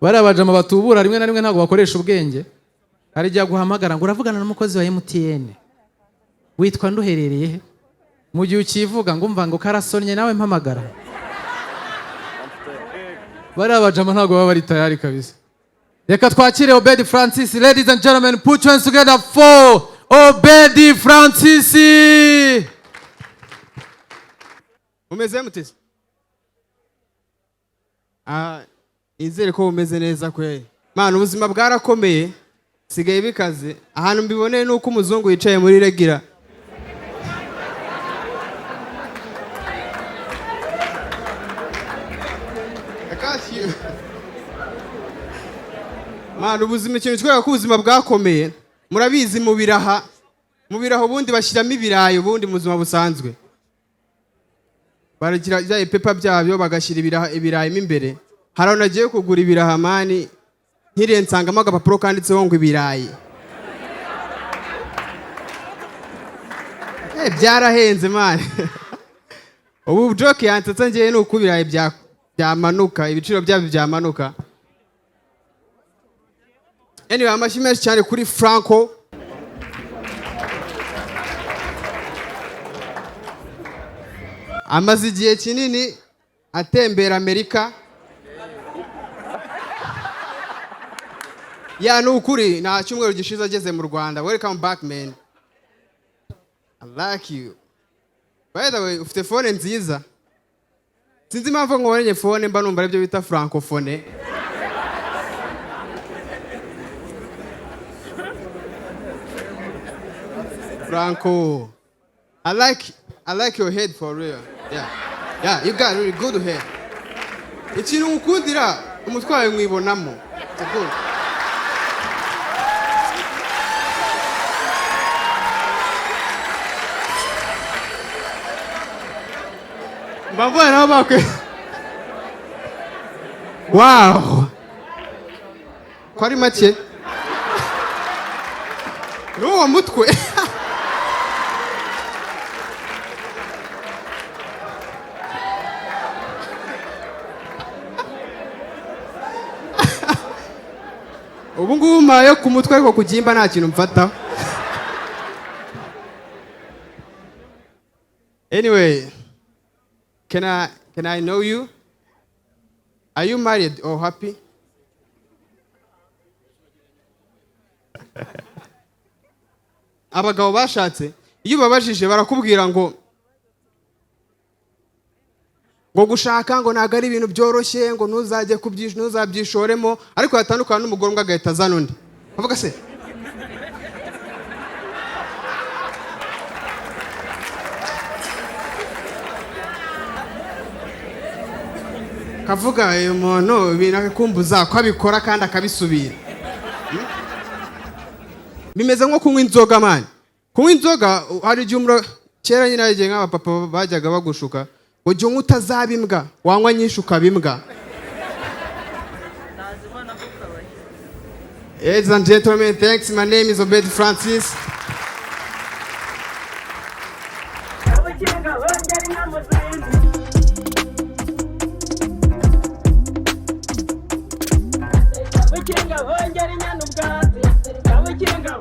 Bariya bajama batubura rimwe na rimwe ntabwo bakoresha ubwenge. Hari igihe aguhamagara ngo uravugana n'umukozi wa MTN, witwa nduherereye he? Mu gihe ukivuga ngo umva ngo karasonnye, nawe mpamagara. Bariya bajama ntabwo baba bari tayari kabisa. Reka twakire Obedi Francis. Ladies and gentlemen, put your hands together for Obedi Francis. Mumeze mute? Ah, nizere ko mumeze neza kweli. Mana, ubuzima bwarakomeye, sigaye bikaze. Ahantu mbiboneye ni uko umuzungu yicaye muri regular. I got you. Mana, ubuzima, ikintu kitwereka ko ubuzima bwakomeye, murabizi, mu biraha, mu biraha ubundi bashyiramo ibirayi. Ubundi mu buzima busanzwe baragira bya ipepa byabyo, bagashyira ibiraha, ibirayi mo imbere. Hari ahantu nagiye kugura ibiraha, man, nkiriye nsangamo agapapuro kanditseho ngo ibirayi. Byarahenze, man. Ubu joke yansetsa ngewe ni uko ibirayi byamanuka, ibiciro byabyo byamanuka. Anyway, amashyi menshi cyane kuri Franco. Amaze igihe kinini atembera Amerika. Ya, ni ukuri, nta cyumweru gishize ageze mu Rwanda. Welcome back, man. I like you. By the way, ufite phone nziza. Sinzi impamvu nkubonye phone mba numva aribyo bita francophone. Franco, I like your head, for real. Yeah, you got really good head. Ikintu ngukundira, umutwe wawe mwibonamo. It's good. Mba mbona nabo bakwe. Wow. Ko ari make? N'uwo mutwe. Ubu ngubu mpaye ku mutwe, ariko ku gihimba nta kintu mfataho. Anyway, can I know you? Are you married or happy? Abagabo bashatse, iyo ubabajije barakubwira ngo gushaka ngo ntabwo ari ibintu byoroshye, ngo ntuzajye ntuzabyishoremo, ariko yatandukana n'umugore umwe agahita azana undi. Avuga se kavuga uyu muntu ibintu akakumbuza ko abikora kandi akabisubira. Bimeze nko kunywa inzoga, man. Kunywa inzoga, hari igihe kera nyine, hari igihe nk'abapapa bajyaga bagushuka ngo jya unywa utazaba imbwa, wanywa nyinshi ukaba imbwa. Ladies and gentlemen, thanks. My name is Obed Francis. Abakinga bongera inka mu zindi. Kabukinga bongera inyana ubwatsi. Kabukinga.